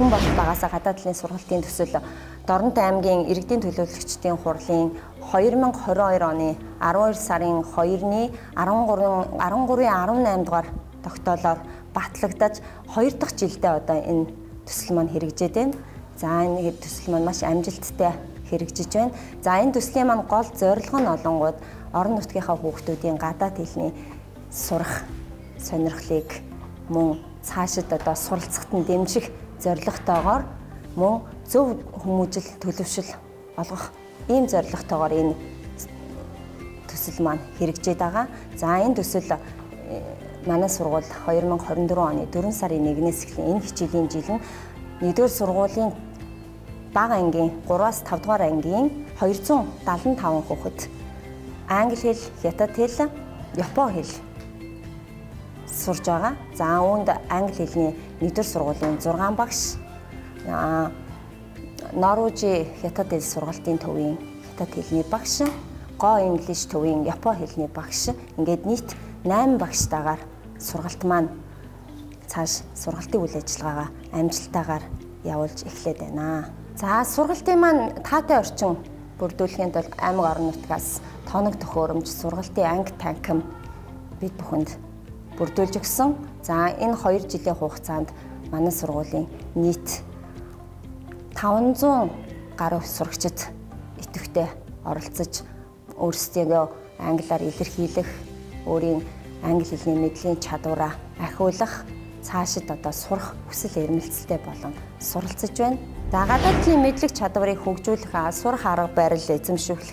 Хүнбат багаасаа гадаад хэлний сургалтын төсөл Дорнот аймгийн иргэдийн төлөөлөгчдийн хурлын 2022 оны 12 сарын 2-ны 13 13-ын 18 дугаар тогтоолоор батлагдаж 2 дахь жилдээ одоо энэ төсөл маань хэрэгжээд байна. За, энэ төсөл маань маш амжилттай хэрэгжиж байна. За, энэ төслийн маань гол зорилго нь олонгууд орон нутгийнхаа хүүхдүүдийн гадаад хэлний сурах сонирхлыг мөн цаашид одоо суралцахад нь дэмжих зорилготойгоор, мөн зөв хүмүүжил, төлөвшил олгох ийм зорилготойгоор энэ төсөл маань хэрэгжээд байгаа. За, энэ төсөл манай сургууль 2024 оны 4 сарын 1-ээс эхлэн энэ хичээлийн жил нь 1-р сургуулийн бага ангийн 3-аас 5 дугаар ангийн 275 хүүхэд англи хэл, хятад хэл, япон хэл сурж байгаа. За, үүнд англи хэлний 1-р сургуулийн 6 багш, Норвежи хятад хэл сургалтын төвийн хятад хэлний багш, Go English төвийн япон хэлний багш, ингээд нийт 8 багштайгаар сургалт маань цааш сургалтын үйл ажиллагаагаа амжилттайгаар явуулж эхлээд байна. За, сургалтын маань таатай орчин бүрдүүлэхийн тулд аймаг орон нутгаас тоног төхөөрөмж, сургалтын анги танхим бид бүхэнд бүрдүүлж өгсөн. За, энэ 2 жилийн хугацаанд манай сургуулийн нийт 500 гаруй сурагчид идэвхтэй оролцож, өөрсдийгөө англиар илэрхийлэх, өөрийн англи хэлний мэдлийн чадвараа ахиулах, цаашид одоо сурах хүсэл эрмэлзэлтэй болон суралцаж байна. За, гадаад хэлний мэдлэг чадварыг хөгжүүлэх, сурах арга барил эзэмшүүлэх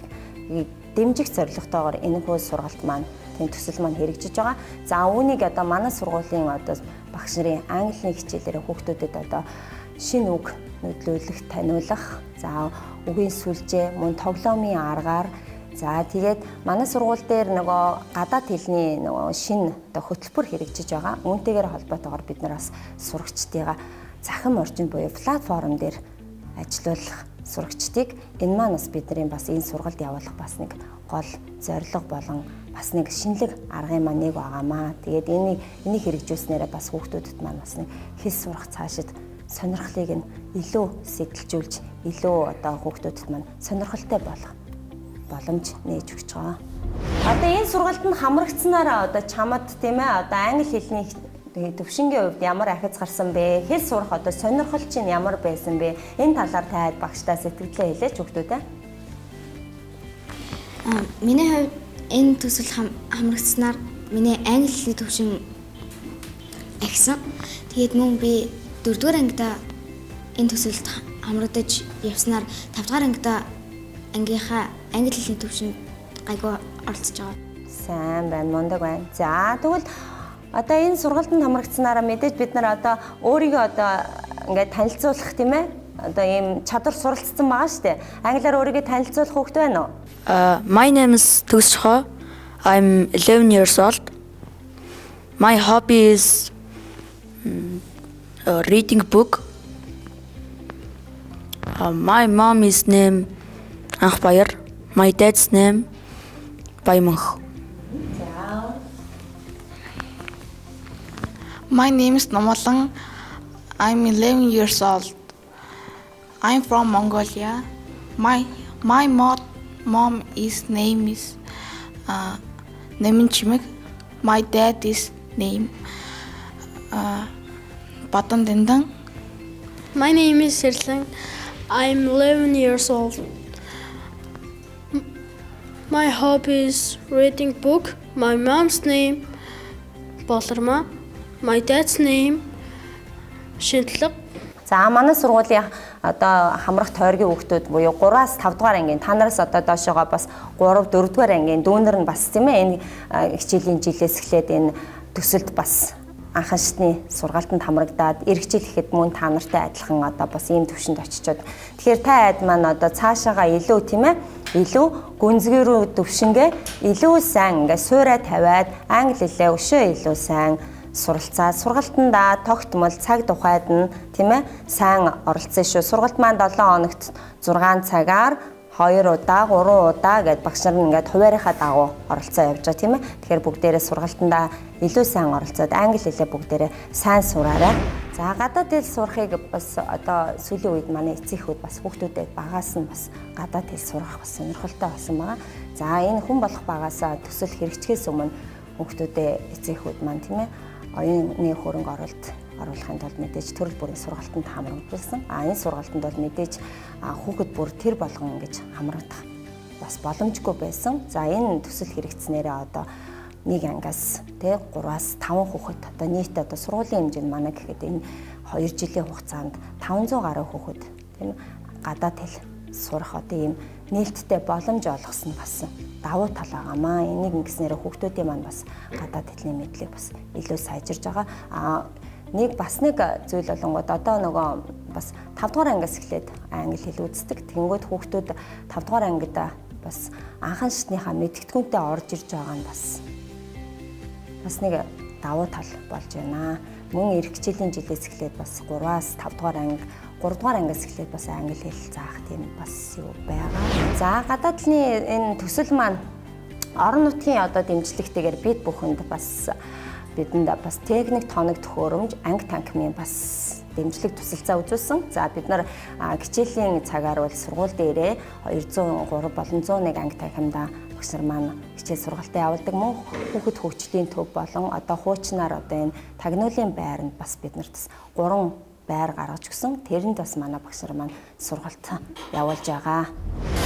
дэмжих зорилготойгоор энэхүү сургалт маань, тийм төсөл маань хэрэгжиж байгаа. За, үүнийг одоо манай сургуулийн одоо багш нарын англи хичээлээр хүүхдүүдэд одоо шинэ үг нүдлүүлэх, таниулах, за, үгийн сүлжээ, мөн тоглоомын аргаар. За, тэгээд манай сургууль дээр нөгөө гадаад хэлний нөгөө шинэ одоо хөтөлбөр хэрэгжиж байгаа. Үүнтэйгээр холбоотойгоор бид нар бас сурагчдыгаа цахим орчин буюу платформ дээр ажилуулах сурагчдыг, энэ маань бас бидний бас энэ сургалт явуулах бас нэг гол зорилго болон бас нэг шинэлэг аргын маань нэг байгаамаа. Тэгээд энийг хэрэгжүүлснээрээ бас хүүхдүүдэд маань бас нэг хэл сурах цаашид сонирхлыг нь илүү сэтэлжүүлж, илүү одоо хүүхдүүдэд маань сонирхолтой болох боломж нээж өгч байгаа. Одоо энэ сургалтанд хамрагдсанараа одоо чамд, тийм ээ, одоо англи хэлний төвшингийн хувьд ямар ахиц гарсан бэ? Хэл сурах одоо сонирхол чинь ямар байсан бэ? Энэ талаар таад багшдаа сэтгэлдээ хэлээч, хүүхдүүд ээ. Миний хувьд энэ төсөл хамрагдсанаар миний англи хэлний төвшин ахисан. Тэгээд мөн би дөрөвдүгээр ангида энэ төсөлд хамрагдаж явснаар тавдугаар ангида ангийнхаа англи хэлний төвшөнд гайгүй оролцож байгаа. Сайн байна, мундаг байна. За, тэгвэл одоо энэ сургалтанд хамрагдсанаараа мэдээж бид нар одоо өөрийгөө одоо ингээд танилцуулах, тийм ээ? Одоо ийм чадвар суралцсан байгаа шүү дээ. Англиар өөрийгөө танилцуулах хүүхэд байна уу? My name is Tugsho. I'm 11 years old. My hobby is reading book. My mom is name Ankhbayar. My dad's name Баяманх. За. My name is Nomalan. I'm 11 years old. I'm from Mongolia. My mom is name is Nemin. My dad is name Batan Dendang. My name is Sirlang. I'm 11 years old. My hobby is reading book. My mom's name Болорма. My dad's name Шинтлэг. За, манай сургуулийн одоо хамрах тойргийн хүүхдүүд буюу 3-аас 5 дугаар ангийн, та нараас одоо доошоогоо бас 3 4 дугаар ангийн дүүнер нь бас, тийм ээ, энэ хичээлийн жилээс эхлээд энэ төсөлд бас анхан шатны сургалтанд хамрагдаад, ирэх жил ихэд мөн та нартай адилхан одоо бас ийм төвшөнд очичоод, тэгэхээр та айд маань одоо цаашаага илүү, тийм ээ, илүү гүнзгий рүү төвшингээ илүү сайн ингээ суурай тавиад, англи хэлээ өшөө илүү сайн суралцаа, сургалтандаа тогтмол цаг тухайд нь, тийм ээ, сайн оролцсон шүү. Сургалт маань 7 хоногт 6 цагаар 2 удаа, 3 удаа гэд багш нар ингээд хуваарийнхаа дагуу оролцоо явж байгаа, тийм ээ. Тэгэхээр бүгдээрээ сургалтандаа илүү сайн оролцоод англи хэлээ бүгдээрээ сайн сураарай. За, гадаад хэл сурахыг бас одоо сүүлийн үед манай эцэг эхүүд бас хүүхдүүдэд багаас нь бас гадаад хэл сургах бас сонирхолтой болсон байгаа. За, энэ хүн болох багаасаа төсөл хэрэгжихээс өмнө хүүхдүүдэд эцэг эхүүд маань, тийм ээ, оюуны хөрөнгө оруулалт оруулахын тулд мэдээж төрөл бүрийн сургалтанд хамрагдуулсан. А энэ сургалтанд бол мэдээж хүүхэд бүр тэр болгон ингэж хамрагдах бас боломжгүй байсан. За, энэ төсөл хэрэгжсэнээрээ одоо нэг ангиас тий 3-аас 5 хүүхэд, одоо нийт одоо сургуулийн хэмжээнд манай гэхэд энэ 2 жилийн хугацаанд 500 гаруй хүүхэд, тийм, гадаад хэл сурах одоо ийм нээлттэй боломж олгосон бас давуу тал байгаамаа. Энийг ингэснээр хүүхдүүдийн маань бас гадаад хэлний мэдлэг бас илүү сайжирж байгаа. А нэг бас нэг зүйл болонгууд одоо нөгөө бас 5 дугаар ангиас эхлээд англи хэл үздэг. Тэнгүүд хүүхдүүд 5 дугаар ангид бас анхан шатныхаа мэдгэдэггүйнтэй орж ирж байгаа нь бас нэг давуу тал болж байна. Мөн ирэх хичээлийн жилээс эхлээд бас 3-аас 5 дугаар анги, 3 дугаар ангиас эхлээд бас англи хэл заах тийм бас юу байгаа. За, гадаад хэлний энэ төсөл маань орон нутгийн одоо дэмжлэгтэйгээр бид бүхэнд бас бидэнд бас техник тоног төхөөрөмж, анги танхимын бас дэмжлэг тусалцаа үзүүлсэн. За, бид нар хичээлийн цагаар бол сургууль дээрээ 203 болон 101 анги танхимдаа багш нар маань хичээл сургалтаа явуулдаг. Мөн хүүхэд хөгжлийн төв болон одоо хуучнаар одоо энэ тагнуулын байранд бас бид нарт 3 байр гаргаж өгсөн. Тэрэнд бас манай багш нар маань сургалт явуулж байгаа.